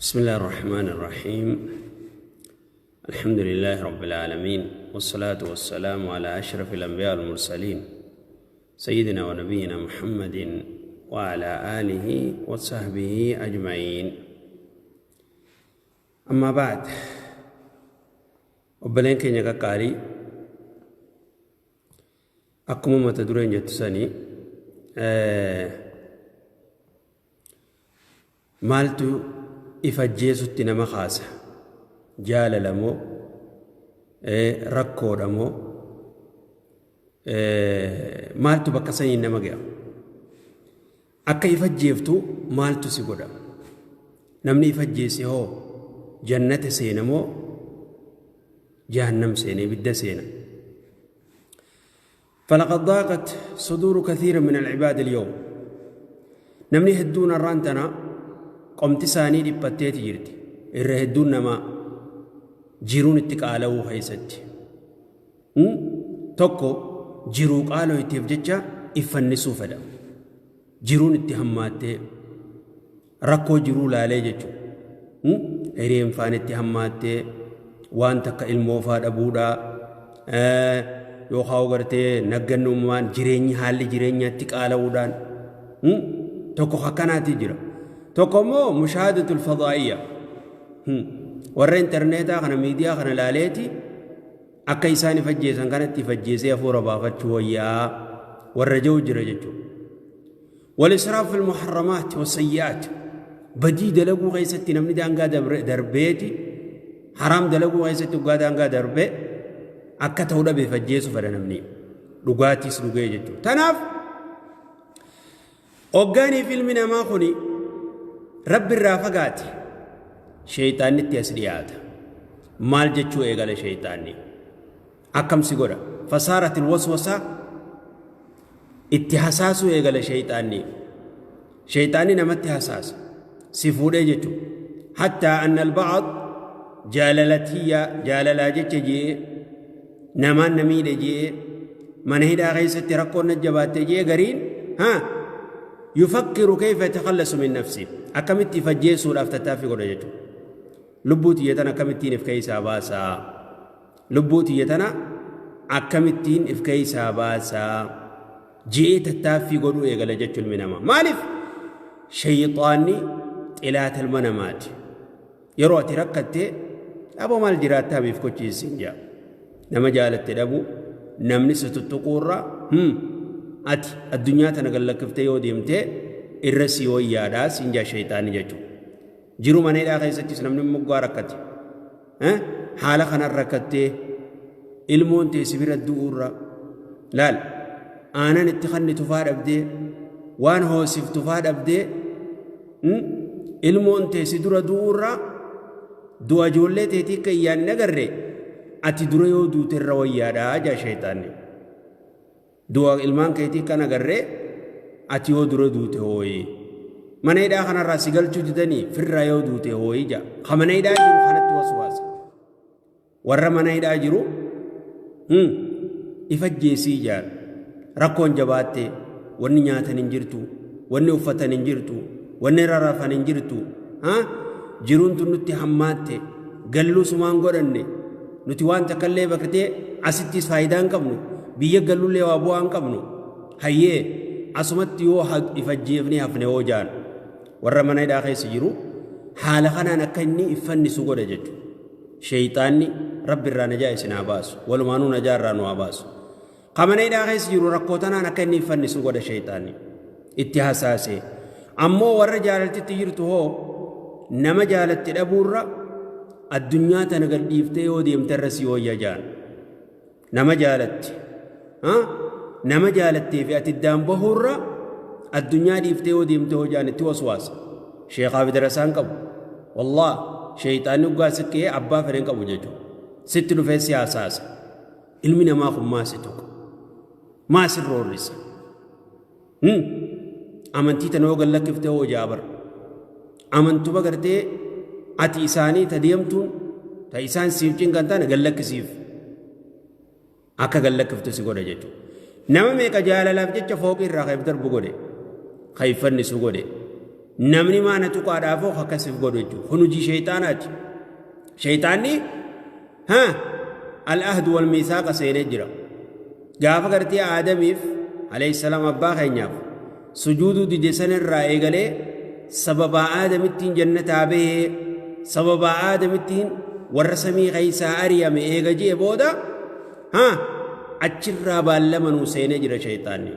بسم الله الرحمن الرحيم. الحمد لله رب العالمين، والصلاة والسلام على أشرف الأنبياء والمرسلين، سيدنا ونبينا محمد وعلى آله وصحبه أجمعين. أما بعد، obboleen keenya qaqqaalii, akkuma mata dureen jettu sanii, maaltu ifajjeesutti nama kaasa? Jaalala moo, rakkoodha moo, maaltu bakka saniin nama ga'a? Akka ifajjeeftu maaltu si godha? Namni ifajjeese hoo jannata seena moo jahannam seena, ibidda seena? فلقد ضاقت صدور كثير من العباد اليوم. Namni hedduun arraan tana qomti isaanii dhiphatteeti jirti. Irra hedduun namaa jiruun itti qaala'uu keessatti. Tokko jiruu qaaloo ittiif jecha iffannisuu fedha. Jiruun itti hammaattee rakkoo jiruu laalee jechuudha. Hireen faan itti hammaattee waan takka ilmoo faa dhabuudhaa, yookaan gartee naggannummaan jireenyi, haalli jireenyaatti qaala'uudhaan tokko akkanaati jira. Tokko immoo mushaahadatul fadaa'iyya, warra intarneetaa kana, miidiyaa kana laaleeti akka isaan ifajjeessan kanatti ifajjeesee hafuura baafachuu wayyaa warra jiru jira jechuudha. والإسراف في المحرمات والسيئات، badii dalaguu keessatti namni daangaa darbeeti, haraam dalaguu keessatti dhugaa daangaa darbee akka ta'u dhabe ifajjeesu fedha namni, dhugaatiis dhugee jechuudha. Tanaaf hoggaaniif ilmi namaa kuni Rabbi irraa fagaate, sheeyxaanni itti as dhiyaata. Maal jechuu eegala sheeyxaanni? Akkam si godha? فصارت الوسوسة, itti hasaasuu eegala sheeyxaanni. Sheeyxaanni namatti hasaasa. Si fuudhee jechuudha. حتى أن البعض jaalalatiyyaa jaalalaa jecha jee, namaan na miidhe jee, mana hidhaa keessatti rakkoon na jabaatte jee, gariin haa يفكر كيف يتخلص من نفسه, akkamitti ifajjeessuudhaaf tattaaffii godha jechuudha. Lubbuu tiyya tana akkamittiin if keessaa baasaa? Lubbuu tiyya tana akkamittiin if keessaa baasaa? Ji'ee tattaaffii godhuu eegala jechuun ilmi namaa. Maaliif? Shayxaanni xilaata ilma namaati. Yeroo ati rakkattee, "Aboo, maal jiraattaa biif kochiisin?" jaa. Nama jaalatte dhabu, namni si tuttuquurra ati addunyaa tana gallakkiftee yoo deemtee irra si wayyaadhaa siin jaa shayxaanni jechuudha. Jiru mana hidhaa keessattis namni moggaa rakkate. Haala kanaan rakkattee ilmoon tee si bira du'uurra, laal, aanan itti kanni tufaa dhabdee, waan hoosif tufaa dhabdee, ilmoon tee si dura du'uurra, du'a ijoollee teetii akka iyyaan hin agarre ati dura yoo duute irra wayyaadhaa jaa shayxaanni. Du'a ilmaan keetii kan agarree ati yoo dura duute hooyi. Mana hidhaa kanarraa si galchuu didanii firraa yoo duute hooyi jaa. Ka mana hidhaa jiru kanatti waswaasa. Warra mana hidhaa jiru ifajjeesii jaan. Rakkoon jabaatte, wanni nyaatan hin jirtu, wanni uffatan hin jirtu, wanni rarrafan hin jirtu. Jiruun tun nutti hammaatte, galluu sumaan godhanne, nuti waan takkallee baktee asittis faayidaa hin qabnu, biyya gallullee waa bu'aa hin qabnu. Hayyee, asumatti yoo ifajjeefnee hafne hoo jaan. Warra mana hidhaa keessa jiru haala kanaan akka inni iffannisu godha jechuudha. Sheeyxaanni Rabbi irraa najaa isin haa baasu. Walumaanuu najaa irraa nu haa baasu. Ka mana hidhaa keessa jiru rakkoo tanaan akka inni iffannisu godha sheeyxaanni. Itti hasaasee. Ammoo warra jaalaltitti jirtu hoo, nama jaalatti dhabuurra addunyaa tana gad dhiiftee yoo deemte irra si wayya jaan. Nama jaalatti. Nama jaalattee fi ati iddaan bahuurra addunyaa dhiiftee yoo deemte hoo jaan itti waswaasa. Sheekaa fi darasaan qabu. Wallah, sheeyxaanni dhugaa siqqee abbaa fedhen qabu jechuudha. Sitti dhufee si hasaasa. Ilmi namaa kun maa si tuqa? Maa si roorrisa? Amantii tana yoo gallakkiftee hoo jaabar. Amantuma gartee ati isaanii ta deemtuun ta isaan siif cinqan taane gallakkisiif. Akka gallakkiftu si godha jechuudha. Nama meeqa jaalalaaf jecha fooqii irraa kan darbu godhe, kan iffannisu godhe. Namni maana tuqaadhaafoo akkasiif godhu jechuudha. Kun hojii sheeyxaanaati. Sheeyxaanni haa al-ahdu wal miisaaqa seenee jira. Gaafa gartee Aadamiif alayhi salaam abbaa keenyaaf sujuuduu dide sanirraa eegalee sababaa Aadamittiin jannataa bahee sababaa Aadamittiin warra samii keessaa ari'ame eega ji'e booda haa achirraa baallama nuu seenee jira sheeyxaanni.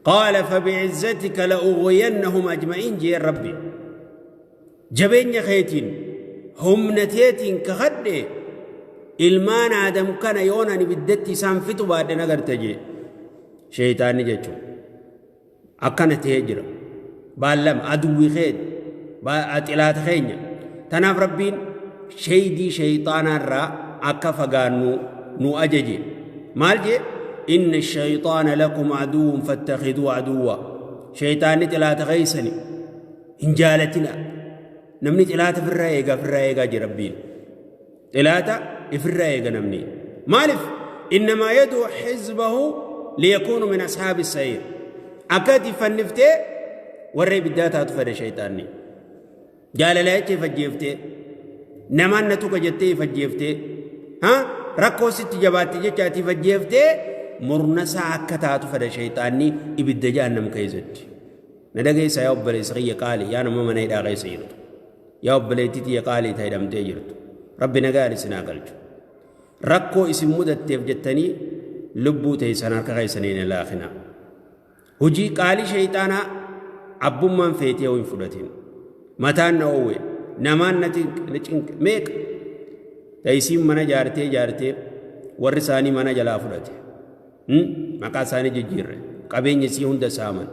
Qaala fabi'izzatika la'ughwiyannahum ajma'iin jeen Rabbi. Jabeenya keetiin humna teetiin kakadhe ilmaan Aadam kana yoon ani ibiddatti isaan fixu baadhe nagarta jee. Sheeyxaanni jechuun akkana ta'ee jira. Baallama aduwwi kee xilaata keenya. Tanaaf Rabbiin sheeydii sheeyxaanaa irraa akka fagaannu nu ajaje. Maal jee? Inna shayxaana lakum aduwwun fattakhiduu aduwwa. Sheeyxaanni xilaata keeysani hin jaalatina. Namni xilaata ifirraa eegaa ifirraa eegaa jee Rabbiin. Xilaata ifirraa eega namni. Maaliif? Innamaa yaduu xizbahu liyakuunu min ashaabi sa'iir. Akka ati fanniftee warra ibiddaa taatu fedha shayxaanni. Jaalala jecha if ajjeeftee, namaan na tuqa jettee if ajjeeftee, ha rakkoo sitti jabaatte jecha ati if ajjeeftee murna isaa akka taatu fedha shayxaanni ibidda jahannam keessatti. Na dhageessaa yaa obboleessa kiyya qaali yaa nama mana hidhaa keessa jirtu. Yaa obboleettii tiyya qaalii ta hidhamtee jirtu. Rabbi nagaan isin haa galchu. Rakkoo isin mudatteef jettanii lubbuu teessan harka keessaniin hin laafinaa. Hojii qaalii sheyxaanaa abbummaan feetee hin fudhatin. Mataan na oowwe, namaan na cinqe, meeqa? Ta isiin mana jaartee jaartee warri isaanii mana jalaa fudhate. Maqaa isaanii jijjiirre, qabeenya isii hunda saaman.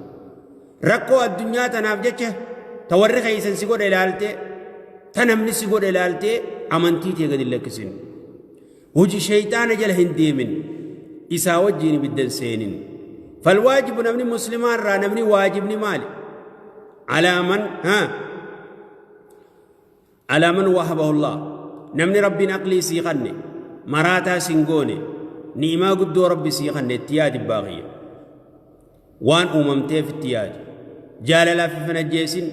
Rakkoo addunyaa tanaaf jecha ta warri keessan si godhe ilaaltee, ta namni si godhe ilaaltee amantii tee gadi hin lakkisin. Hojii sheyxaana jala hin deemin. Isaa wajjiin ibidda hin seenin. Falwaajibu namni muslimaa irraa namni waajibni maali? Alaa man haa alaa man wahabahu Allah. Namni Rabbiin aqlii sii kanne maraataa sin goone ni'imaa guddoo Rabbi sii kanne itti yaadi abbaa kiyya. Waan uumamteef itti yaadi. Jaalalaaf if hin ajjeesin.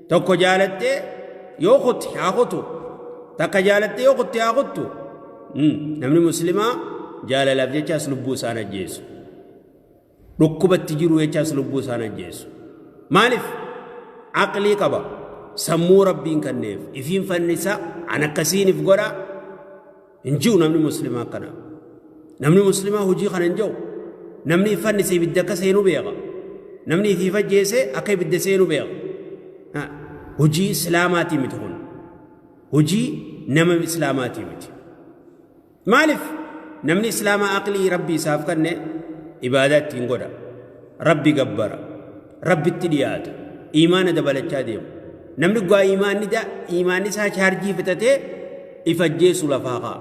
Tokko jaalattee yoo kutte haa kutu. Takka jaalattee yoo kutte haa kuttu. Namni muslimaa jaalalaaf jechaas lubbuu isaan ajjeesu. Dhukkubatti jiru jechaas lubbuu isaan ajjeesu. Maaliif? Aqlii qaba. Sammuu Rabbiin kenneef. Ifiin fannisa an akkasiinif godha. Hin jiru namni muslimaa akkana. Namni muslimaa hojii kana hin jiru. Namni if fannise ibidda akka seenu beeka. Namni ifiif ajjeese akka ibidda seenu beeka. Hojii islaamaatii miti kun. Hojii nama islaamaatii miti. Maaliif namni islaamaa aqlii rabbi isaaf kenne ibaadaa ittiin godha. Rabbi gabbara. Rabbitti dhiyaata. Iimaana dabalachaa deema. Namni dhugaa iimaanni iimaanni isaa chaarjii fixatee if ajjeesu lafaa ka'a.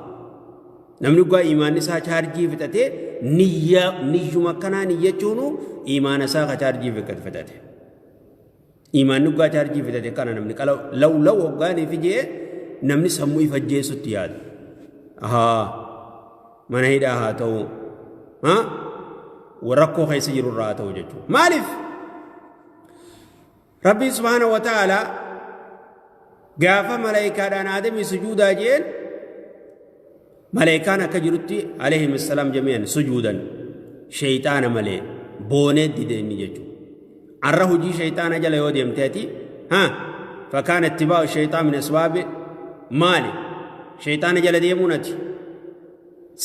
Namni dhugaa iimaanni isaa chaarjii fixatee niyyaa niyyuma akkanaa niyyachuunu iimaana isaa ka chaarjii fixate. Iimaanni dhugaa chaarjii fixate kana namni qala law law hoggaanii fi jee namni sammuu if ajjeesutti yaada. Ahaa mana hidhaa haa ta'u haa rakkoo keessa jiru irraa haa ta'u jechuudha. Maaliif? Rabbiin subhaanahu wa ta'aalaa gaafa malaayikaadhaan Aadamii sujuudaa jeen malaayikaan akka jirutti alayhim assalaam jami'an sujuudan sheeyxaana malee boonee dide inni jechuudha. Arra hojii sheeyxaana jala yoo deemte ati haa fakkaan ittibaa'u sheeyxaan min asbaabi maali? Sheeyxaana jala deemuun ati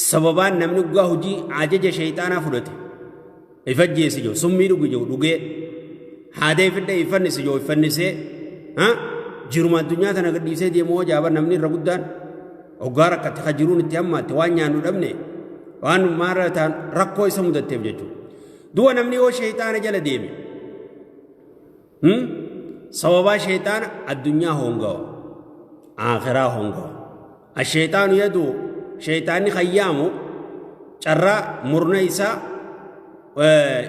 sababaan namni dhugaa hojii ajaja sheeyxaanaa fudhate ifajjeesi jiru summii dhugi jiru dhugee haadee fidhee ifannisi jiru ifannisee jiruma addunyaa tana gadhiisee deemu hoo jaaban namni irra guddaan hoggaa rakkate ka jiruun itti hammaatte waan nyaannu dhabne waan maarra ta'an rakkoo isa mudatteef jechuudha. Du'a namni yoo sheeyxaana jala deeme sababaa sheeyxaana addunyaa hongawa aakhiraa hongawa. Asheexaanu yaduu sheeyxaanni kan yaamu carraa murna isaa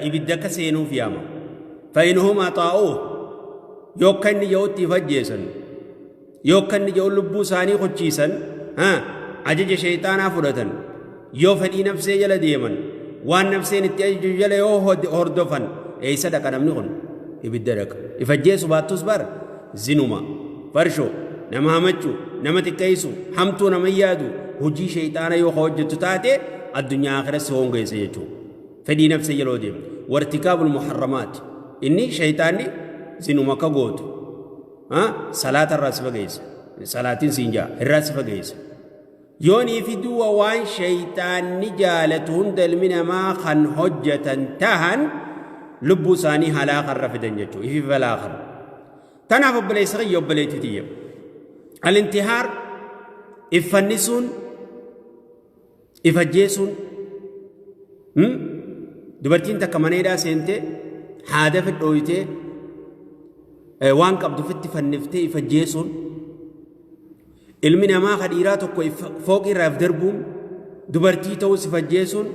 ibidda akka seenuuf yaama. Fa'inhum axaa'uuh yoo akka inni jedhutti if ajjeesan yoo akka inni jedhu lubbuu isaanii kochiisan ajaja sheeyxaanaa fudhatan yoo fedhii nafsee jala deeman waan nafseen itti ajaju jala yoo hordofan eessa dhaqa namni kun? Ibidda dhaqa. If ajjeesu baattus bar zinuma, farshoo, nama hamachuu, nama xiqqeessu, hamtuu nama yaadu, hojii shayxaana yoo ka hojjettu taate addunyaa akhiratti si hongeessa jechuudha. Fedhii nafsa yeroo deemtu. Wartikaabul muharramaat. Inni shayxaanni zinuma ka gootu. Salaata irraa si fageessa. Salaatiin siin jaa irraa si fageessa. Yoonii fi du'a waan shayxaanni jaalatu hunda ilmi namaa kan hojjetan tahan lubbuu isaanii halaakarra irra fidan jechuudha. Ifi balaakarra. Tanaaf obboleessa kiyya, obboleettii tiyya. Alintihaar, iffannisuun, ifajjeesuun, dubartiin takka mana hidhaa seentee haada fidhooytee waan qabdu fitti fanniftee ifajjeesuun, ilmi namaa ka dhiiraa tokko fooqii irraa if darbuun, dubartii ta'us ifajjeesuun,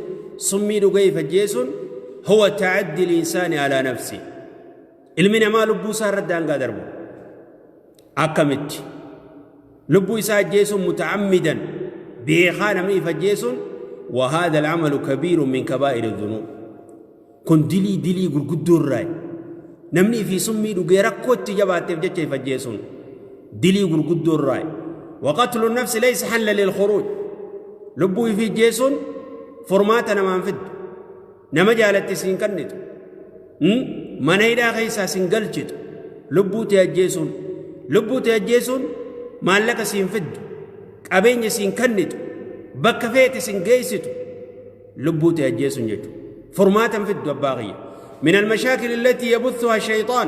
summii dhugee ifajjeesuun, huwa ta'addi linsaani alaa nafsi. Ilmi namaa lubbuu isaa irratti daangaa darbu. Akkamitti? Lubbuu isaa ajjeesuun muta'ammidan, beekaa namni if ajjeesuun, wa haadha al'amalu kabiirun min kabaa'iri dhunuub. Kun dilii dilii gurguddoo irraa. Namni ifii summii dhugee rakkoo itti jabaatteef jecha if ajjeesuun dilii gurguddoo irraa. Wa qatlu nafsi laysa halla lil khuruuj. Lubbuu ifii ajjeesuun furmaata namaan fiddu. Nama jaalatte siin kennitu. Mana hidhaa keessaa sin galchitu. Lubbuu tee ajjeesuun. Lubbuu tee ajjeesuun maallaqa siin fiddu. Qabeenya siin kennitu. Bakka feete sin geessitu. Lubbuu tee ajjeesuun jechuudha. Furmaata hin fiddu, abbaa kiyya. من المشاكل التي يبثها الشيطان,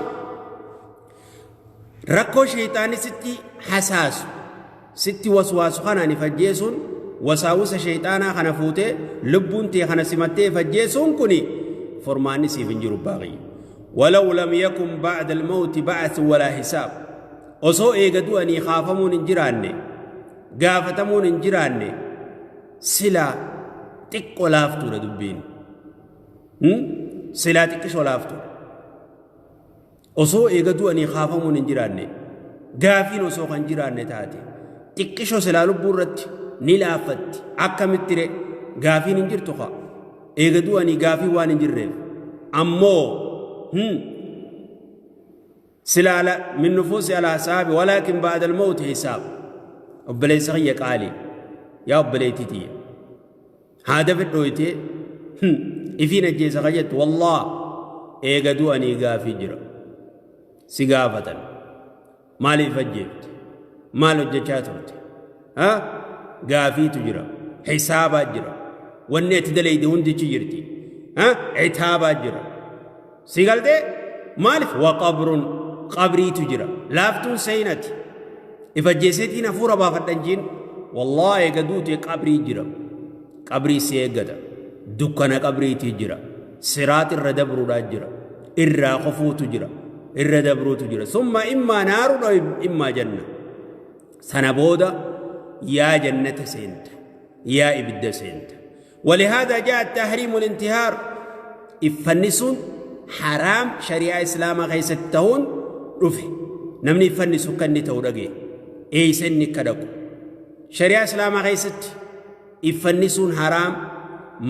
rakkoo shayxaanni sitti hasaasu, sitti waswaasu kanaan ifajjeesuun, wasaawusa shayxaanaa kana fuutee lubbuun tee kana simattee ifajjeesuun kuni furmaanni siif hin jiru, abbaa kiyya. ولو لم يكن بعد الموت بعث ولا حساب, osoo eega du'anii kaafamuun hin jiraanne, gaafatamuun hin jiraanne, silaa xiqqoo laaftuudha dubbiin. Silaa xiqqishoo laaftuudha. Osoo eega du'anii kaafamuun hin jiraanne, gaafiin osoo kan jiraanne taate, xiqqishoo silaa lubbuu irratti ni laaffatti. Akkamitti re? Gaafiin hin jirtu kaa. Eega du'anii gaafii waan hin jirreef. Ammoo silaa من نفوس على حساب ولكن بعد الموت حساب. Obboleessa kiyya qaalii, yaa obboleettii tiyya, haada fedhooytee ifiin ajjeesa ka jettu, wallaa eega du'anii gaafii jira, si gaafatan. Maaliif ajjeefte? Maal hojjechaa turte? Gaafiitu jira, hisaabaa jira, wanni ati dalayde hundichi jirti, itaabaa jira. Si galtee? Maaliif? وقبر, qabriitu jira. Laaftuun seenati if ajjeeseetiin hafuura baafadhan jiin. Wallaa eega duute qabrii jira, qabrii si eeggata, dukkana qabriitii jira, siraat irra dabruudhaa jira, irraa qofuutu jira, irra dabruutu jira. ثم إما نار إما جنة. Sana booda yaa jannata seenta, yaa ibidda seenta. ولهذا جاء تحريم الانتحار. Iffannisuun haraam shari'aa islaamaa keessatti ta'uun dhufe. Namni iffannisu kan inni ta'u dhagee eeysa inni akka dhaqu. Shari'aa islaamaa keessatti iffannisuun haraam.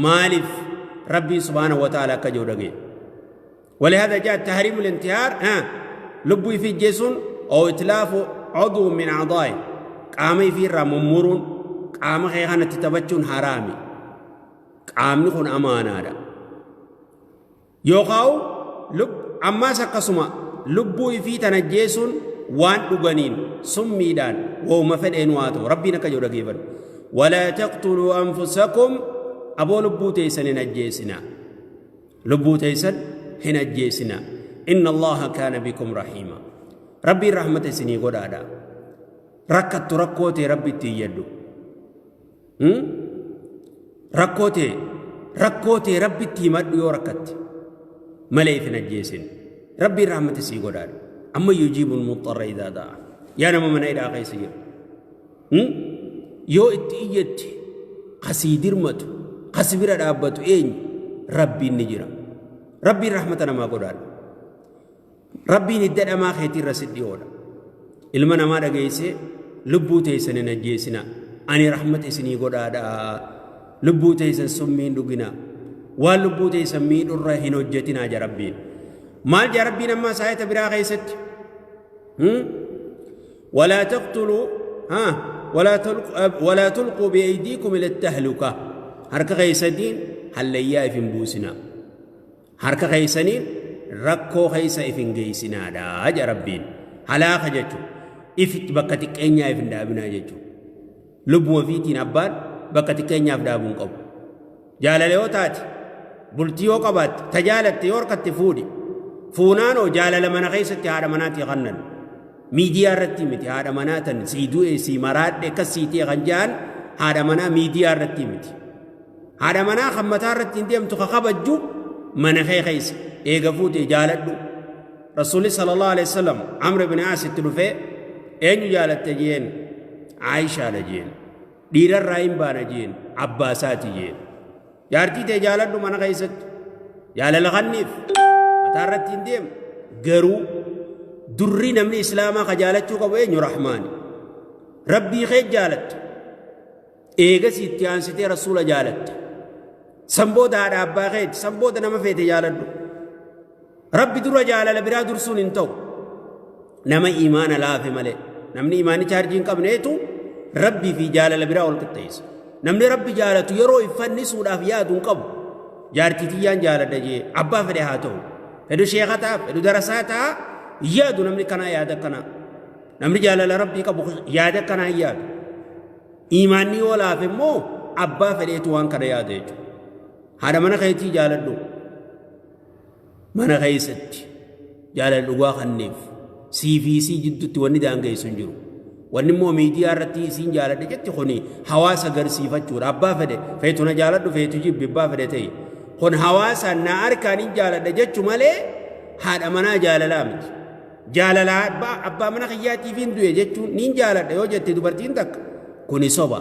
Maaliif? Rabbiin سبحانه وتعالى akka jiru dhagee. ولهذا جاء تحريم الانتحار, ها lubbuu ifii ajjeesuun, أو إتلاف عضو من أعضائه, qaama ifii irraa mummuruun, qaama kee kanatti taphachuun haraami. Qaamni kun amaanaadha. Yookaan ammaas akkasuma lubbuu ifii tana ajjeesuun waan dhuganiin, summiidhaan, wooma fedheen waa ta'u, Rabbiin akka jiru dhageeffadhu. ولا تقتلوا أنفسكم, aboo lubbuu teessan hin ajjeesinaa, lubbuu teessan hin ajjeesinaa. إن الله كان بكم رحيما. Rabbiin rahmata isinii godhaadha. Rakkattu, rakkoo tee Rabbi itti iyyadhu. Rakkoo tee, rakkoo tee Rabbi itti himadhu yoo rakkatte malee if hin ajjeesin. Rabbiin rahmata isii godhaadha. أمن يجيب المضطر إذا دعاه. Yaa nama mana hidhaa keessa jiru, yoo itti iyyatte kasii dirmatu, kasi bira dhaabbatu eenyu? Rabbiin ni jira. Rabbiin rahmata namaa godhaadha. Rabbiin hidda dhamaa keetii irra si dhiyoodha. Ilma namaa dhageessee, lubbuu teessan hin ajjeesina, ani rahmata isinii godhaadha. Lubbuu teessan summiin dhugina, waan lubbuu teessan miidhurra hin hojjetinaa ja Rabbiin. Maal jaa Rabbiin ammaa saayita biraa keessatti? Walaa taqtuluu haa walaa tulquu bi'aydiikum ila tahluka. Harka keessaniin hallayyaa if hin buusinaa. Harka keessaniin rakkoo keessa if hin geessinaadha jaa Rabbiin. Halaaka jechuun ifitti bakka xiqqeenyaa if hin dhaabinaa jechuudha. Lubbuma ofiitiin abbaan bakka xiqqeenyaaf dhaabuu hin qabu. Jaalala yoo taate, bultii yoo qabaatte, ta jaalatte yoo harkatte fuudhi. Fuunaanoo jaalala mana keessatti haadha manaatii kannan. Miidiyaa irratti miti haadha manaa tan sii du'e sii maraadhe akkas sii ta'e kan ja'an haadha manaa miidiyaa irratti miti. Haadha manaa kan mataa irratti hin deemtu ka kabajju mana kee keessa eega fuute jaaladhu. Rasuulli sallallahu alaihi wasallam Amr ibn Aas itti dhufee eenyu jaalatte jeen Aayishaadha jeen. Dhiirarraa hin baana jeen abbaasaati jeen. Jaartii tee jaaladhu mana keessatti. Jaalala kanniif mataa irratti hin deemu. Garuu durri namni islaamaa ka jaalachuu qabu eenyu Rahmaani. Rabbii kee jaalatta. Eegasii itti aansitee rasuula jaalatta. San booda haadha abbaa keeti, san booda nama feete jaaladhu. Rabbi dura jaalala biraa dursuun hin ta'u. Nama imaana laafe malee. Namni imaanni chaarjii hin qabneetu Rabbii fi jaalala biraa wal qixxeessa. Namni Rabbi jaalatu yeroo iffannisuudhaaf yaadu hin qabu. Jaartii tiyyaan jaaladha jee abbaa fedhe haa ta'u. Fedhu sheeka ta'a, fedhu darasaa ta'a, yaadu namni kanaa yaada akkanaa. Namni jaalala Rabbii qabu yaada akkanaa hin yaadu. Imaanni yoo laafe immoo abbaa fedheetu waan kana yaada jechuudha. Haadha mana keetii jaaladhu. Mana keessatti jaalala dhugaa kanneef sii fi isii jidduutti wanni daangeessu hin jiru. Wanni immoo miidiyaa irratti isiin jaaladhe jetti kuni hawaasa garsiifachuudha. Abbaa fedhe feetu na jaaladhu feetu jibbi abbaa fedhe ta'e. Kun hawaasaan na harkaan hin jaaladha jechu malee haadha manaa jaalalaa miti. Jaalala abbaa mana kiyyaatiif hin du'e jechuun niin jaaladha yoo jette dubartiin takka kuni soba.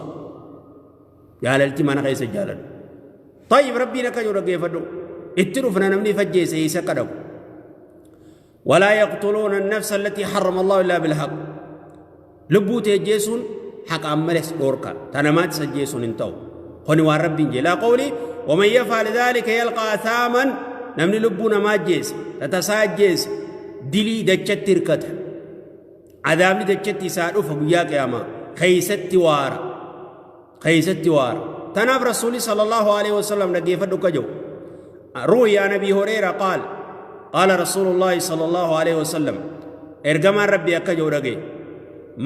Jaalalti mana keessa jaaladhu. Tayyib Rabbiin akka jiru dhaggeeffadhu. Itti dhufna namni fajjeesse isa akka dhabu. Walaa yaqtuluuna an-nafsa allatii harrama Allahu illaa bilhaq. Lubbuu tee ajjeesuun haqaan malees dhoorka. Ta namaatis ajjeesuun hin ta'u. Kuni waan Rabbiin jedhe. Laa qawli waman yaf'al dhaalika yalqa athaaman namni lubbuu namaa ajjeese ta tasaa ajjeese dilii dachatti hirkata. Adaabni dachatti isaa dhufa guyyaa qiyaamaa keeysatti waara. Keeysatti waara. Tanaaf Rasuulli sallallahu alaihi wasallam dhaggeeffadhu akka jedhu. Ruwiya an Abi Hurayra qaal qaala Rasuulullaahi sallallahu alaihi wasallam ergamaan Rabbii akka jedhu dhagaye.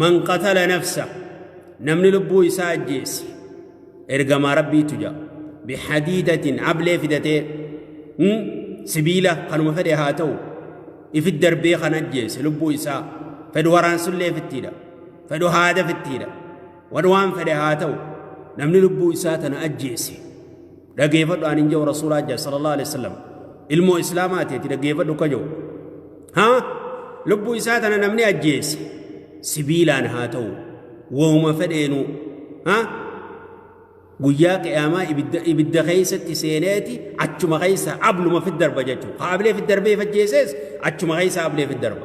Man qatala nafsa namni lubbuu isaa ajjeese ergamaa Rabbiitu jedha. Bihadiidatin ablee fidatee sibiila kanuma fedhe haa ta'u ifit darbee kan ajjeese lubbuu isaa fedhu waraansullee fittiidha fedhu haada fittiidha wan waan fedhe haa ta'u namni lubbuu isaa tana ajjeese dhageeffadhu ani hin jedhu rasuulaa jaa sallallahu alaihi wasallam ilmoo islaamaati ati dhageeffadhu ka jedhu haa lubbuu isaa tana namni ajjeese sibiilaan haa ta'u wooma fedheenu haa Guyyaa qiyaamaa ibidda ibidda keessatti seeneeti achuma keessa abluma fit darba jechuudha. Ka ablee fit darbee fajjeesees achuma keessa ablee fit darba.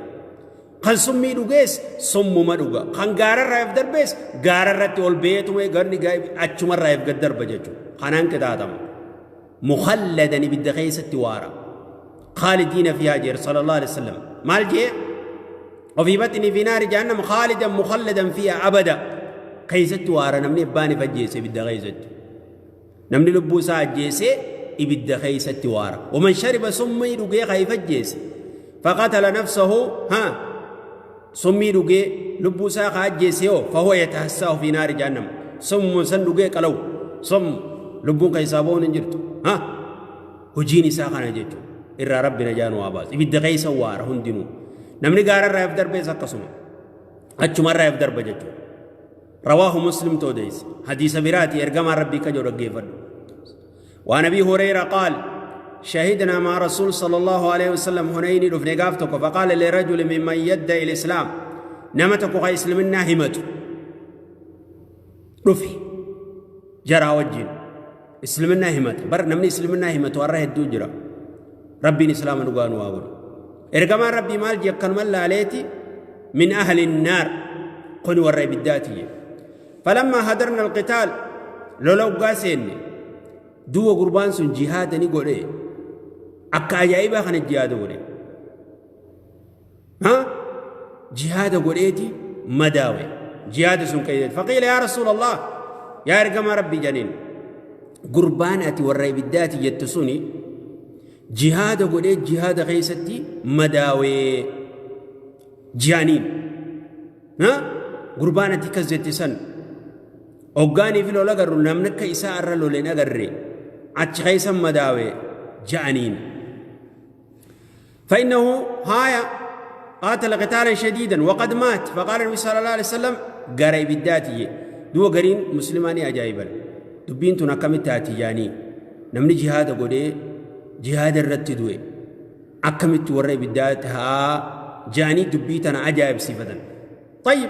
Kan summii dhugees summuma dhuga. Kan gaararraa if darbees gaararratti ol beetuma ganni achumarraa if gad darba jechuudha. Kanaan qixaaxama. Mukhalladan ibidda keessatti waara. Khaalidiina fiihaa jeer sallallahu alaihi wasallam. Maal jee? Ofii baxni fi naari jahannam khaalidan mukhalladan fiiha abada. Keessatti waara namni abbaan if ajjeese ibidda keessatti. Namni lubbuu isaa ajjeese ibidda keessatti waara. Waman shariba summii dhugee ka if ajjeese. Faqatala nafsahu ha summii dhugee lubbuu isaa ka ajjeese yoo fahuwa yatahassaahu fi naari jahannam. Summuma san dhugee qalawu. Sum lubbuun keessaa ba'uun hin jirtu. Ha hojiin isaa kana jechuudha. Irraa rabbi najaa nu haa baasu. Ibidda keessa waara hundinuu. Namni gaararraa if darbees akkasuma. Achumarraa if darba jechuudha. Rawaahu Muslim toodeesse. Hadiisa biraati ergamaan rabbii ka jedhu dhaggeeffadhu. Waan Abii Hureyra qaal شهدنا مع رسول صلى الله عليه وسلم هنين دفن قافتك فقال لرجل ممن يدعي الإسلام نمتك إسلمنا همته dhufe jaraa wajjin isliminnaa himata bar namni isliminnaa himatu har'a hedduu jira rabbiin islaama dhugaa nu haa godhu ergamaan rabbii maal jee akkanuma laaleeti min ahli naar kuni warra ibiddaati jee falammaa hadarna alqitaal lola uggaa seenne duuba gurbaan sun jihaada ni godhe akka ajaa'ibaa kana jihaada godhe. Ha jihaada godheeti madaawe jihaada sun keeysatti. Faqiila yaa rasuulallah, yaa ergamaa rabbii janiin, gurbaan ati warra ibiddaati jettu suni jihaada godhee jihaada keeysatti madaawee ji'aniin. Ha gurbaan ati akkas jette san hoggaanii fi lola agarru namni akka isaa irra loleen agarre achi keessa madaawe ja'aniin. فإنه هايا قاتل قتالا شديدا وقد مات. فقال النبي صلى الله عليه وسلم قرأ بالذاتي دو قرين مسلماني أجايبا دبين تنكمت تاتي. نمني جهاد قولي جهاد الرت دوي أكمت وري بالذات ها جاني دبيتنا عجائب صفة. طيب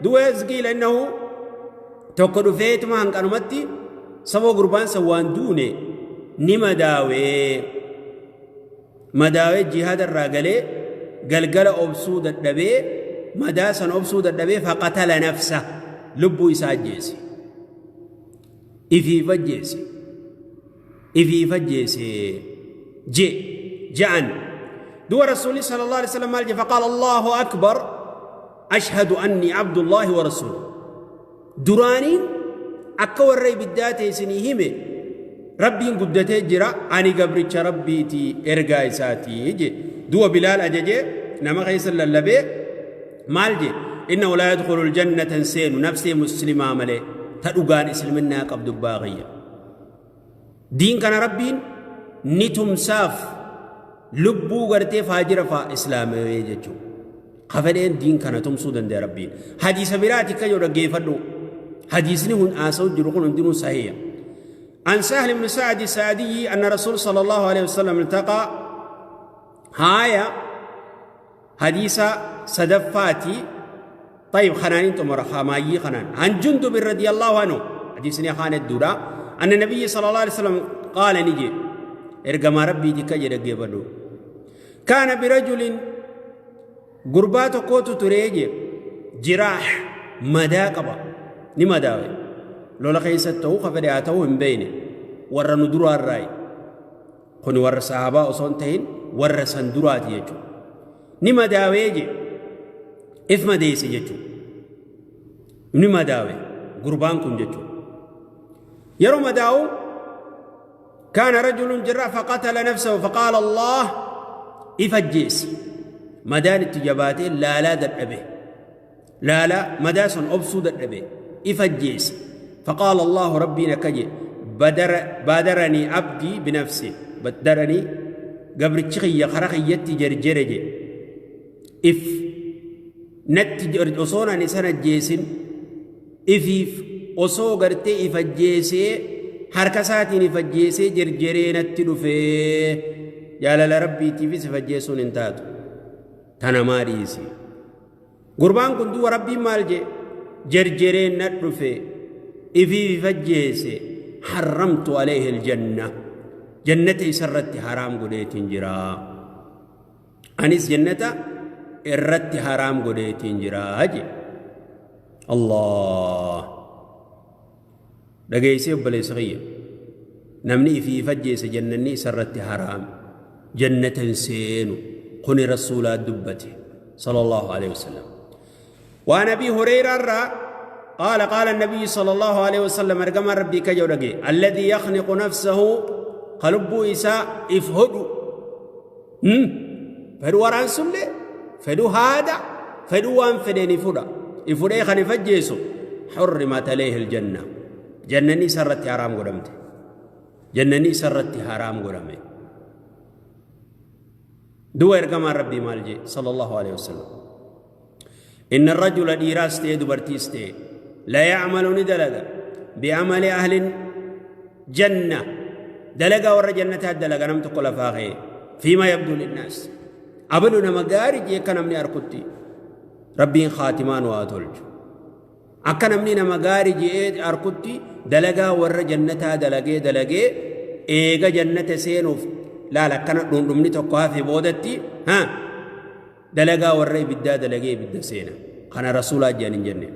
دو قيل إنه tokko dhufeetuma hanqanumatti saboo gurbaan san waan duune ni madaawee madaawee jihaada irraa galee galgala obsuu dadhabee madaa san obsuu dadhabee faqatala nafsa lubbuu isaa ajjeese, ifiif ajjeese, ifiif ajjeese je ja'an. Du'a rasuulli sallallahu alaihi wasallam maal je? Faqaala allahu akbar, ashhadu anni abdullahi wa rasuluhu. Duraaniin akka warra ibiddaa ta'e isinii hime, rabbiin guddatee jira, ani gabricha rabbiiti, ergaa isaatii je. Du'a bilaal ajajee nama keessa lallabee maal je? Innahu laa yadkhulu aljannata hin seenu nafsee muslimaa malee ta dhugaan isliminnaa qabdu baaqiyya. Diin kana rabbiin ni tumsaaf lubbuu gartee faajira faa islaamawee jechuudha. Ka fedheen diin kana tumsuu danda'a rabbiin. Hadiisa biraati akka yoo dhaggeeffadhu. Hadiisni hun haasa'u jiru kun hundinuu sahiha. عن سهل بن سعد السعدي أن رسول صلى الله عليه وسلم التقى هايا حديث صدفاتي. طيب خنانين تمر خمايي خنان. عن جندب رضي الله عنه حديثني خان الدورة أن النبي صلى الله عليه وسلم قال نجي إرجما ربي ديك جدك. كان برجل قربات قوت تريج جراح مداقبة نمداوي لولا خيسته خفدعته من بينه ور ندرو الراي خن ور صحابة أصنتين ور سندرات يجو نمداوي جي إف مديس يجو نمداوي قربان كن جتو يرو مداو. كان رجل جراح فقتل نفسه فقال الله إفجيس مدان التجابات لا لا دبه لا لا مداس أبسو دبه إفجيس. فقال الله ربي نكجي بدر بادرني عبدي بنفسي بدرني قبل تشخي خرخيتي جرجرجي إف نت أصونا نسنة جيسن إفيف أصو قرتي إفجيسي حركساتي إفجيسي جرجري نتلو في جلال ربي تيفي سفجيسون انتاتو تنماريسي قربان كنتو ربي مالجي جرجري نتلو في إفي فجيسي حرمت عليه الجنة جنتي سرت حرام قديتين جرا أنيس جنة الرت حرام قديتين جرا الله دقيسي وبلي صغير نمني في فجيس جنني سرت حرام جنة سين قني رسول دبته صلى الله عليه وسلم. وعن أبي هريرة قال قال النبي صلى الله عليه وسلم ارجم ربي كجورجي الذي يخنق نفسه قلبه إساء افهدو فدو وران سلي فدو هذا فدو وان فدين فدا افدي خني فجيسو حرمت عليه الجنة جنني سرت حرام قدمت جنني سرت حرام قدمت دو ارجم ربي مالجي صلى الله عليه وسلم إن الرجل ديراستي دبرتيستي لا يعمل ندلق بعمل أهل جنة دلقة ور جنة دلقة نم تقول فاغي فيما يبدو للناس أبلنا مقارج يكن من أركتي ربي خاتمان واتولج أكن من مقارج أركتي دلقة ور جنة دلقة دلقة إيجا جنة سينوف لا لا كان نمني تقوها في بودتي ها دلقة ور بدا دلقة بدا سينا كان رسول الله جنة جنة.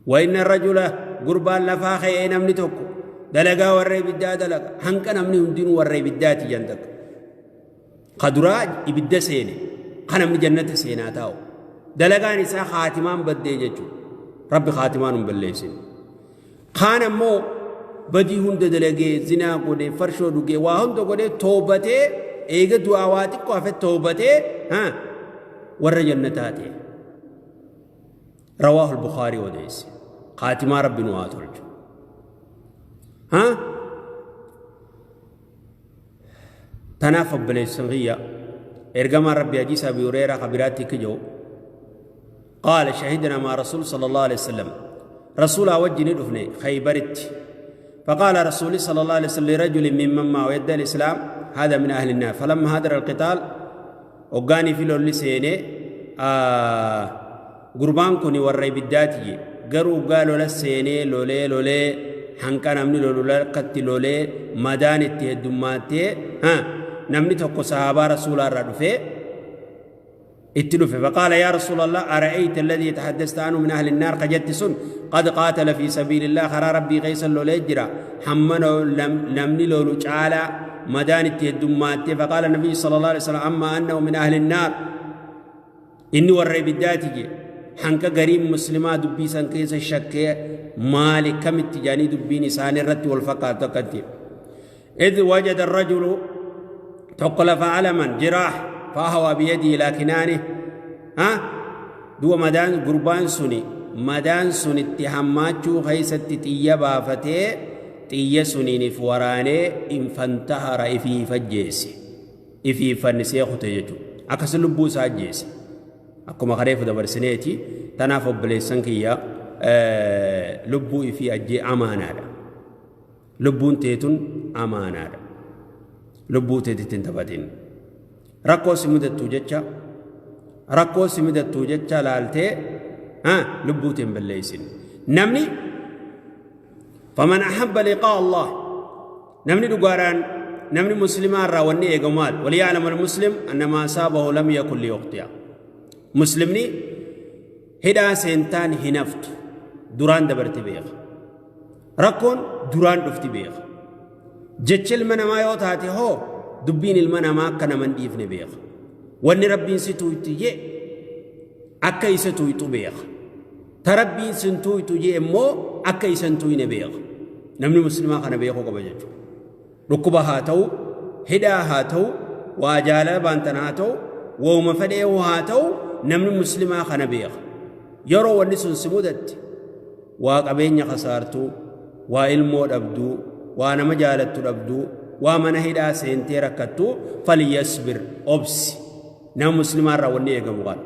وإن الرجل قربان لفاخي أين أمني توكو دلقا ورّي بدا دلقا هنك أمني هندين ورّي بدا تجندك قدرا إبدا سيني Kan namni jannata seenaa taa'u. Dalagaan isaa khaatimaan baddee jechuudha. Rabbi khaatimaan hin balleessin. Kaan ammoo badii hunda dalagee, zinaa godhee, farshoo dhugee, waa hunda godhee toobatee, eega du'aa waa xiqqoo hafe toobatee warra jannataa ta'e. Rawaahu al-Bukhaarii odeesse. Khaatimaa Rabbi nu haa tolchu. Tanaaf obboleessan kiyya, ergamaan Rabbi hadiisa Abi Hureyraa ka biraatti akka jedhu, qaala shahidna maa rasuul sallallahu alaihi wasallam, rasuulaa wajji ni dhufne Khaybaritti. فقال رسول صلى الله عليه وسلم لرجل ممن معه يدعي الإسلام هذا من أهل النار، فلما هدر القتال وقاني في لولي سيني قربان كوني ورّي بالداتي قروا قالوا للسيني لولي لولي hanqa namni lolu lakkatti lolee madaan itti heddummaatee namni tokko sahaabaa rasuulaa irraa dhufee itti dhufe. Faqaala yaa rasuulallah, ara'ayta alladhii tahaddasta anhu min ahli innaar kajatti sun qad qaatala fi sabiilillah, karaa rabbii keessa lolee jira, hamma namni lolu caalaa madaan itti heddummaatee. Faqaala nabiyyu sallallahu alaihi wasallam, amma annahu min ahli innaar, inni warra ibiddaati je. Hanqa gariin muslimaa dubbii san keessa shakkee, maali kamitti jaanii dubbiin isaanii irratti wal fakkaatu akkatti. إذ وجد الرجل تقلف ألما جراح فأهوى بيده إلى كنانه. ها دو مدان قربان سني مدان سني اتهماتشو خيست تيا بافتي تيا سنين فوراني إن فانتهر إفي فجيسي إفي فنسي خطيجو أكس لبو ساجيسي akkuma kareefu dabarsineeti. Tanaaf obboleessan kiyya, lubbuu ifii ajjee amaanaadha. Lubbuun teetun amaanaadha. Lubbuu teetitti hin taphatin. Rakkoo si mudattuu jecha, rakkoo si mudattuu jecha laaltee lubbuu tee hin balleessin. Namni faman ahabba liqaa Allah, namni dhugaadhaan namni muslimaa irraa wanni eegamu maal? Waliya'lam al-muslim anna maa asaabahu lam yakun liyukhti'a. Muslimni hidhaa seentaan hin haftu, duraan dabarte beeka. Rakkoon duraan dhufti beeka. Jecha ilma namaa yoo taate hoo dubbiin ilma namaa akka nama hin dhiifne beeka. Wanni Rabbiin si tuuytu jee akka isa tuuytu beeka. Ta Rabbiin sin tuuytu jee immoo akka isa hin tuuyne beeka. Namni muslimaa kana beekuu qaba jechuudha. Dhukkuba haa ta'u, hidhaa haa ta'u, waa jaalala baantan haa ta'u, wooma fedheehu haa ta'u, namni muslimaa kana beeka. Yeroo wanni sun si mudatte, waa qabeenya kasaartuu, waa ilmoo dhabduu, waa nama jaalattu dhabduu, waa mana hidhaa seentee rakkattuu, falyasbir, obsi. Nama muslimaa irraa wanni eegamu kana.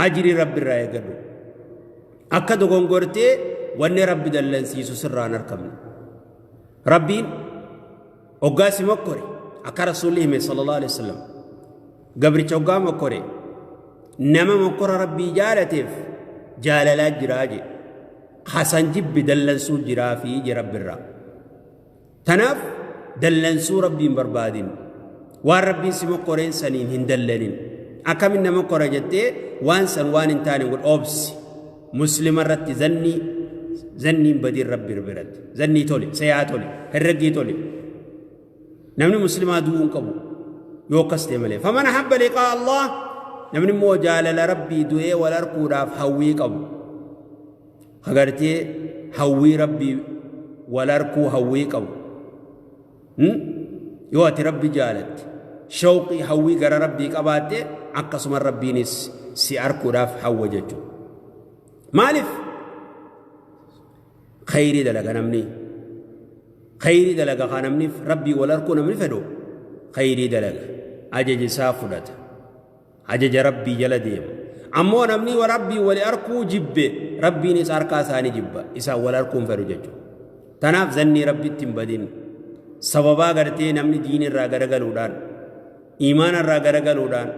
Ajrii Rabbi irraa eeggadhu. Akka dogongortee wanni Rabbi dallansiisu sirraa hin argamne. Rabbiin hoggaa si mokkore, akka rasuulli hime sallallahu alaihi wasallam, gabricha hoggaa mokkore, nama mokkora Rabbii jaalateef jaalalaa jiraa jedhe. Hasan jibbi dallansuu jiraa fi je Rabbirraa. Tanaaf dallansuu Rabbiin barbaadin. Waan Rabbiin si mokkoreen saniin hin dallanin. Akkamin na mokkora jettee waan san waan hin taane godh, obsi. Muslima irratti zannii zanniin badiin Rabbi biratti. Zannii tole, seyaa tole, herreggii tole. Namni muslimaa du'uu hin qabu yoo akkas ta'e malee. Faman ahabba liqaa Allah, namni immoo jaalala Rabbii du'ee wal arkuudhaaf hawwii qabu. Agartee hawwii Rabbii wal arkuu hawwii qabu. Yoo ati Rabbi jaalatte, shawqii hawwii gara Rabbii qabaatte, akkasuma Rabbiinis si arkuudhaaf hawwa jechuudha. Maaliif? Khayrii dalaga namni. Khayrii dalaga kaa namni Rabbii wal arkuu namni fedhu khayrii dalaga. Ajaja isaa fudhata. Ajaja Rabbii jala deema. Ammoo namni Rabbii wal arkuu jibbe, Rabbiinis harkaa isaanii jibba. Isaan wal arkuu hin fedhu jechuudha. Tanaaf zannii Rabbitti hin badin. Sababaa gartee namni diin irraa garagaluudhaan, iimaana irraa garagaluudhaan,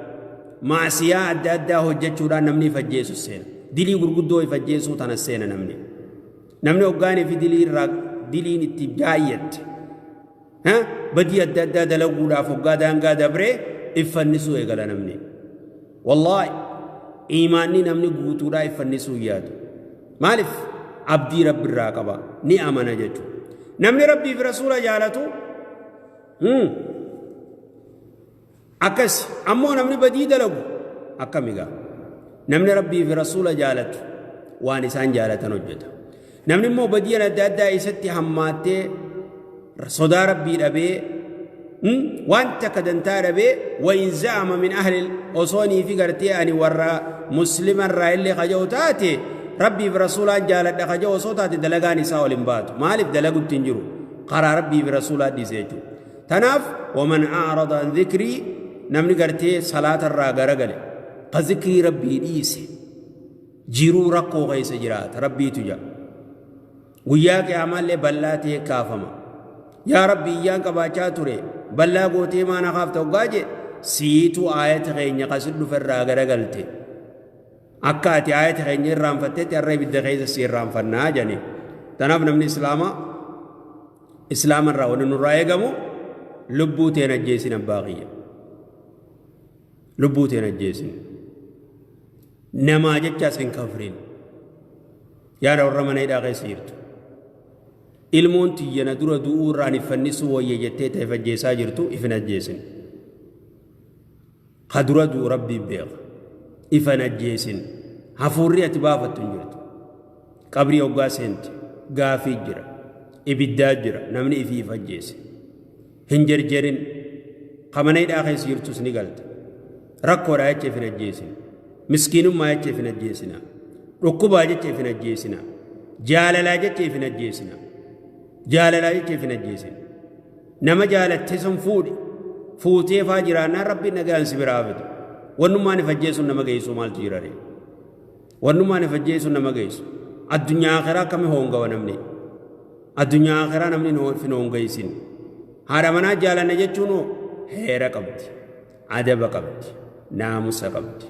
maasiyaa adda addaa hojjechuudhaan namni if ajjeesu seena. Dilii gurguddoo if ajjeesuu tana seena namni. Namni hoggaanii fi dilii irraa diliin itti baay'atte, badii adda addaa dalaguudhaaf hoggaa daangaa dabree if fannisuu eegala namni. Wallaahi, iimaanni namni guutuudhaa if fannisuu hin yaadu. Maaliif? Abdii Rabbi irraa qaba. Ni amana jechuudha. Namni Rabbii fi Rasuula jaalatu akkas. Ammoo namni badii dalagu Akkami gaa? Namni Rabbii fi Rasuula jaalatu waan isaan jaalatan hojjeta. Namni immoo badiyan adda addaa isatti hammaattee sodaa Rabbii dhabee waan takka dantaa dhabee wain za'ama min ahli osoo nii fi gartee ani warra muslima irraa illee kaja'u taate, Rabbii fi Rasuulaan jaaladha kaja'u osoo taate, dalagaan isaa ol hin baatu. Maaliif? Dalagutti hin jiru, karaa Rabbii fi Rasuulaa dhiise jechuudha. Tanaaf waman a'rada an dhikrii, namni gartee salaata irraa garagale, ka zikrii Rabbii dhiise, jiruu rakkoo keessa jiraata. Rabbiitu jira. Guyyaa qiyaamaallee bal'aa ta'ee kaafama. Yaa Rabbi, iyyaan qabaachaa ture, bal'aa gootee maana kaafta hoggaa jee, siitu aayata keenya kasit dhufe irraa garagalte. Akka ati aayata keenya irraanfattetti har'a ibidda keessa si irraanfannaa jedhanii. Tanaaf namni Islaamaa, Islaama irraa wanni nurraa eegamu, lubbuu teen ajjeesin, abbaa kiyya. Lubbuu teen ajjeesin. Namaa jechaas hin kafrin. Yaada warra mana hidhaa keessa jirtu. Ilmoon tiyya na dura du'uu irraan if fannisuu wayya jettee ta'e ajjeesaa jirtu, if hin ajjeesin. Ka dura du'u Rabbiin beeka. If hin ajjeesin. Hafuurri ati baafattu hin jirtu. Qabrii hoggaa seente gaafii jira. Ibiddaa jira. Namni ifii if ajjeese. Hin jerjerin. Ka mana hidhaa keessa jirtus ni galta. Rakkoodhaa jecha if hin ajjeesin. Miskiinummaa jecha if hin ajjeesina. Dhukkubaa jecha if hin ajjeesina. Jaalalaa jecha if hin ajjeesina. Jaalalaa jecha if hin ajjeesin. Nama jaalatte sun fuudhi. Fuutee faa jiraannaan Rabbiin nagaan si biraa fidu. Wannummaan if ajjeesuun nama geessu maaltu jira ree? Wannummaan if ajjeesuun nama geessu. Addunyaa akhiraa akkami hoongawa namni? Addunyaa akhiraa namni hin hoongeysin. Haadha manaa jaalanne jechuun heera qabdi. Adaba qabdi. Naamusa qabdi.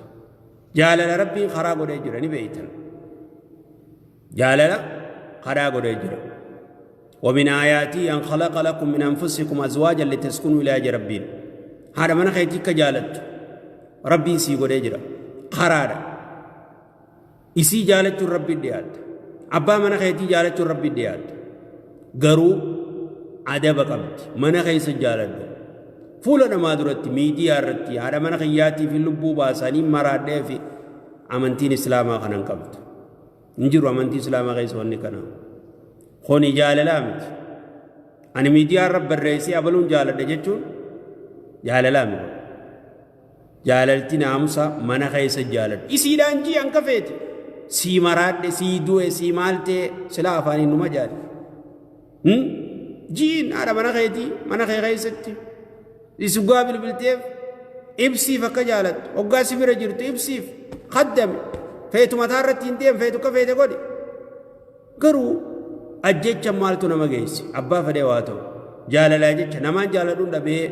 Jaalala Rabbiin karaa godhee jira, ni beeytan. Jaalala karaa godhee jira. ومن آياته أن خلق لكم من أنفسكم أزواجا لتسكنوا إليها. ربين هذا من خيتك جالت ربين سي godhee jira karaadha. Isii jaalachuun Rabbi dhiyaata. Abbaa mana keetii jaalachuun Rabbi dhiyaata. Garuu adaba qabdi. Mana keessa jaaladhu. Fuula namaa duratti, miidiyaa irratti haadha mana kiyyaatii fi lubbuu baasanii maraadhee fi amantiin Islaamaa kanan qabdu. Hin jiru amantii Islaamaa keessa wanni kana. Kuni jaalalaa miti. Ani miidiyaa irra barreessee abaluun jaaladha jechuun jaalalaa miti. Jaalalti naamusa, mana keessa jaaladhu. Isiidhaan jii hanka feete. Sii maraadhe, sii du'e, sii maal ta'e, silaa afaaniin numa jaale. Jiin haadha mana keetii mana kee keessatti. Isugaa bilbilteef ibsiif akka jaalattu. Hoggaa si bira jirtu ibsiif kaddame. Feetu mataa irratti hin deem, feetu akka feete godhi. Garuu ajjecha maaltu nama geesse? Abbaa fedhee waa ta'u. Jaalalaa jecha namaan jaaladhuun dhabee,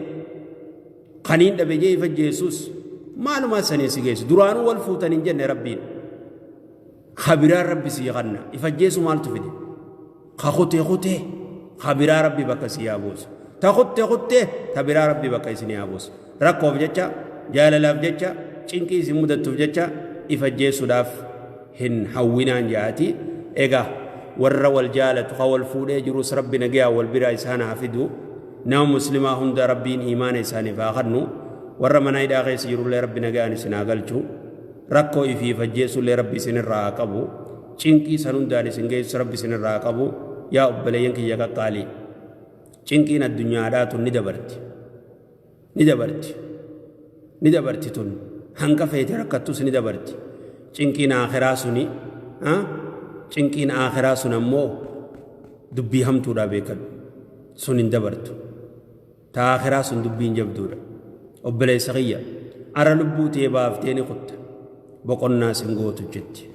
kaniin dhabe jee ifa jeesus maalumaa saniin si geessu? Duraanuu wal fuutan hin jenne Rabbiin. Kabiraan Rabbi sii kanna. Ifa jeesu maaltu fide? Ka kutee kutee kabiraa Rabbi bakka si haa buusu. Ta kutte kuttee kabiraa Rabbi bakka isin haa buusu. Rakkoof jecha, jaalalaaf jecha, cinqii isin mudattuuf jecha ifa jeesuudhaaf hin hawwinaan jaati. Egaa warra wal jaalatu, ka wal fuudhee jirus, Rabbi nagayaa wal biraa isaan haa fidu. Nama Muslimaa hunda Rabbiin iimaana isaaniif haa kennu. Warra mana hidhaa keessa jirullee Rabbi nagayaan isin haa galchu. Rakkoo ifii ajjeesullee Rabbi isinirraa haa qabu. Cinqii san hundaan isin geessu Rabbi isinirraa haa qabu. Yaa obboleeyyan kiyya qaqqaalii, cinqiin addunyaadhaa tun ni dabarti, ni dabarti, ni dabarti. Tun hanga feete rakkattus ni dabarti. Cinqiin akhiraa suni, cinqiin akhiraa sun ammoo dubbii hamtuudhaa beekadhu, sun hin dabartu. Ta akhiraa sun dubbiin jabduudha. Obboleessa kiyya, ara lubbuu tee baaftee ni kutta, boqonnaa sin gootu jetti.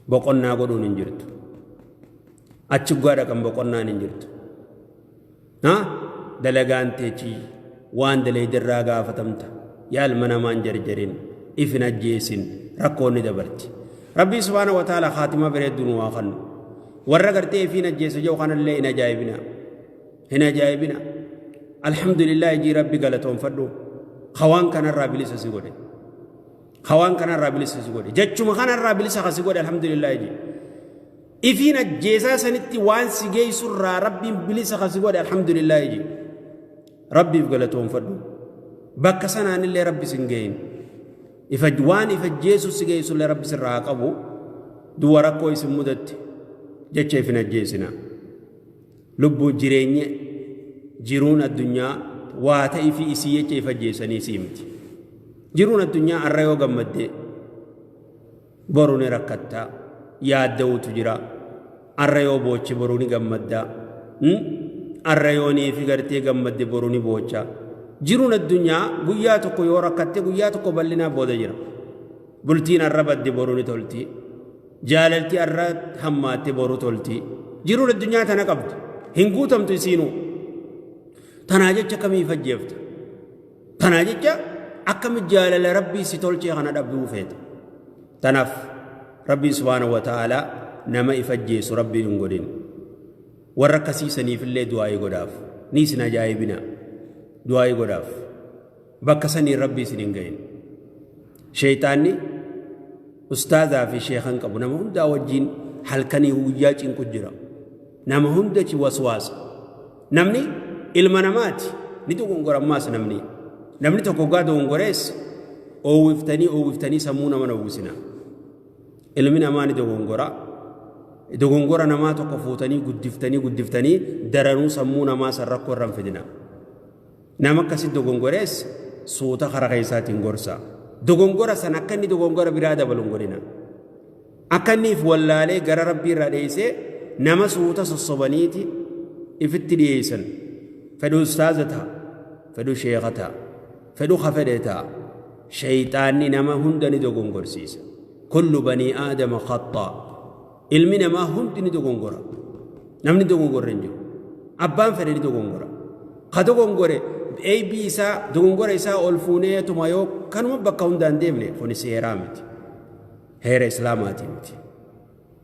Boqonnaa godhuun hin jirtu. Achi guddaa dhaqan, boqonnaan hin jirtu. Dalagaan teechii waan daleeydirraa gaafatamta. Yaa ilma namaan jarjarin, ifin ajjeesin, rakkoon ni dabarti. Rabbii subhaana wa ta'ala khaatimaa bareedduu nu haa kennu. Warra gartee ifiin ajjeesa jiru kanallee hin ajaa'ibina, hin ajaa'ibina. Alhamdulillah jii, Rabbi galatoonfadhu hawaan kanarraa bilisa si godhe. Hawaan kanarraa bilisa si godhe, jechuma kanarraa bilisa ka si godhe, alhamdulillah jii. Ifiin ajjeesaa sanitti waan si geessurraa Rabbiin bilisa ka si godhe, alhamdulillah jii. Rabbiif galatoonfadhu. Bakka sanaanillee Rabbi sin geeyin. Waan if ajjeesu si geessullee Rabbi sirraa haa qabu. Du'a rakkoo isin mudatte jecha if hin ajjeesina. Lubbuu jireenya jiruun addunyaa waa ta'ii fi isii jecha if ajjeesanii sii miti. Jiruun addunyaa arra yoo gammadde boru ni rakkatta, yaadda'uutu jira. Arra yoo booche boru ni gammadda. Arra yoo niifi gartee gammadde boru ni boocha. Jiruun addunyaa guyyaa tokko yoo rakkatte guyyaa tokko bal'inaa booda jira. Bultiin arra badde boru ni tolti. Jaalalti arra hammaatte boru tolti. Jiruun addunyaa tana qabdi. Hin guutamtu isiinuu. Tanaa jecha akkamii fajjeefta? Tanaa jecha akkami jaalala Rabbii si tolchee kana dhabduu feeta? Tanaaf Rabbiin subhaanahu wa ta'aalaa nama ifajjeessu Rabbiin hin godhin. Warra akkasii saniifillee du'aa'ii godhaaf. Ni isin ajaa'ibina. Du'aa'ii godhaaf. Bakka saniin Rabbi isin hin gahin. Sheeyxaanni ustaazaa fi sheekan qabu nama hundaa wajjin halkanii guyyaa cinqu jira. Nama hunda ci waswaasa. Namni ilma namaati. Ni dogongora ammaas namni. Namni tokko gaa dogongorees oowwiftanii oowwiftanii sammuu nama dhowwisina. Ilmi namaa ni dogongora. Dogongora namaa tokko fuutanii guddiftanii guddiftanii daranuu sammuu namaa san rakkoo irra hin fidina. Nama akkasi dogongorees suuta kara keessaatiin gorsa. Dogongora san akka inni dogongora biraa dabalu hin godhina. Akka inni if wallaalee gara Rabbii irraa dheessee nama suuta sossobaniiti ifitti dhiyeessan. Fedhu ustaaza ta'a, fedhu sheeka ta'a, fedhu ka fedhe ta'a. Shayxaanni nama hunda ni dogongorsiisa. Kullu banii aadama khaxxaa. Ilmi namaa hundi ni dogongora. Namni dogongorre hin jiru. Abbaan fedhe ni dogongora. Ka dogongore eeybii isaa dogongora isaa ol fuuneetuma yoo kanuma bakka hundaan deemne kuni seeraa miti. Heera Islaamaatii miti.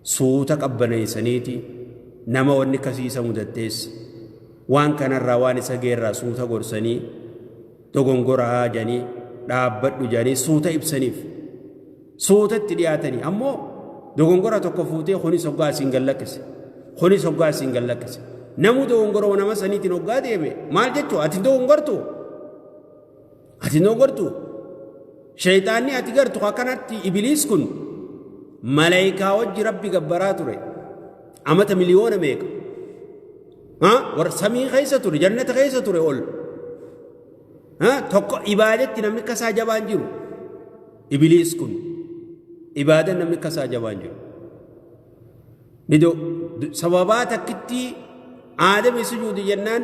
Suuta qabbaneessaniiti nama wanni akkasii isa mudattees waan kanarraa waan isa geerraa suuta gorsanii dogongoraa jedhanii dhaabbadhu jedhanii suuta ibsaniif. Suuta itti dhiyaatanii ammoo dogongora tokko fuutee kunis hoggaa asiin gad lakkise. Kunis hoggaa asiin gad lakkise. Namuu dogongora nama saniitiin hoggaa deeme maal jechuu ati dogongortu? Ati dogongortu? Shayxaanni ati gartu akkanatti ibiliis kun malaayikaa wajji Rabbi gabbaraa ture. Amata miliyoona meeqa? Warra samii keessa ture, jannata keessa ture ol. Tokko ibaadatti namni akka isaa jabaan jiru. Ibiliis kun ibaadan namni akka isaa jabaan jiru. Sababaa takkittii Aadami sujuudi jennaan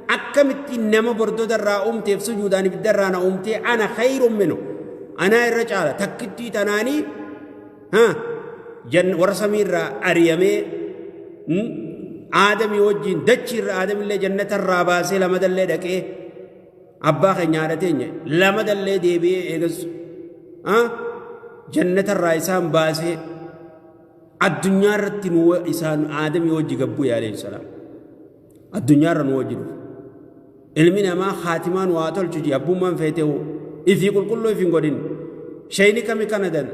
akkamitti nama bordoda irraa uumteef sujuudaan ibidda irraa na uumtee ana khayrun minhu anaa irra caala takkittii tanaanii warra samii irraa ariyamee Aadamii wajjin dachii irra Aadamillee jannata irraa baasee lamadallee dhaqee abbaa keenya haadha teenya lamadallee deebi'ee eegas jannata irraa isaan baasee addunyaa irratti nu isaan Aadamii wajji gabbuu alayhi salaam addunyaa irra nu wajji dhufe. Ilmi namaa haatimaa nu haa tolchu jee abbummaan feetehu ifii qulqulluu if hin godhin. Sheyni kami kana dan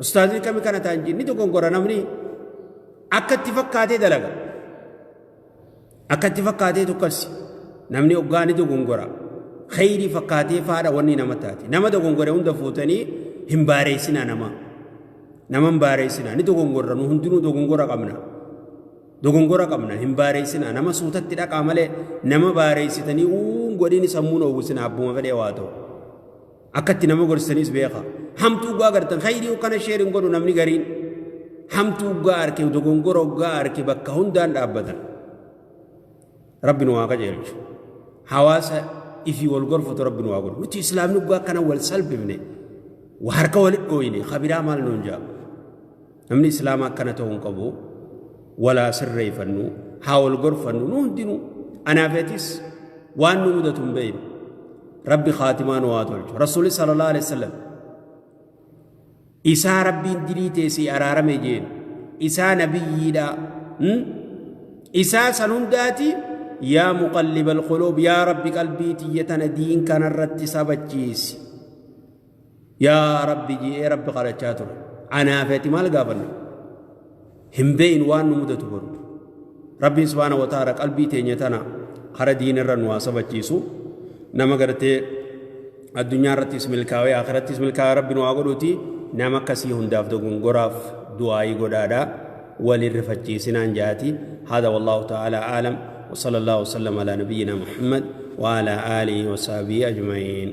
ustaazni kami kana ta'an jee ni dogongora namni akka itti fakkaatee dalaga. Akka itti fakkaatee tokkasi namni hoggaa ni dogongora. Kheyrii fakkaatee faadha wanni nama taate. Nama dogongore hunda fuutanii hin baareessinaa nama. Nama hin baareessinaa ni dogongorra nu hundinuu dogongora qabna. Dogongora qabna hin baareessinaa nama suutatti dhaqaa malee nama baareessitanii uun godhiin sammuun oowwisinaa abbuma fedhee waa ta'u. Akkatti nama gorsitaniis beeka. Hamtuu gaa gartan khayrii kana sheer hin godhu namni gariin. Hamtuu gaa arke dogongora gaa arke bakka hundaan dhaabbatan. Rabbi nu haa qajeelchu. Hawaasa ifii wal gorfatu Rabbi nu haa godhu. Nuti islaamni gaa kana wal salphifne harka walit dhooyne kabiraa maal nuun jaa. Namni islaamaa akkana ta'uu hin qabu. Walaa sirreeffannu, haa wal gorfannu, nu hundinuu anaaf atis waan nu mudatu hin beeknu. Rabbi khaatimaa nu haa tolchu. Rasuulli sallallahu alaihi wasallam isaa Rabbiin dilii teessee araarame jeen isaa nabiyyiidha. Isaa san hundaati yaa muqallibal quluub yaa Rabbi qalbii tiyya tana diin kanarratti sabachiisi. Yaa Rabbi je'ee Rabbi kadhachaa ture. Anaaf ati maal gaafanna? Hin beeynu waan nu mudatu boru. Rabbiin subhaanahu wa ta'ala qalbii teenya tana kara diinirra nu haa sabachiisu. Nama gartee Addunyaa irrattis milkaawee akhirattis milkaawee Rabbi nu haa godhuuti. Nama akkasii hundaaf dogongoraaf du'aayii godhaadha, walin rifachiisinaan jaati. Hada wallaahu ta'ala aalam, wa sallallahu wasallam ala nabiyyina Muhammad wa ala aalihi wa sahbihi ajma'iin.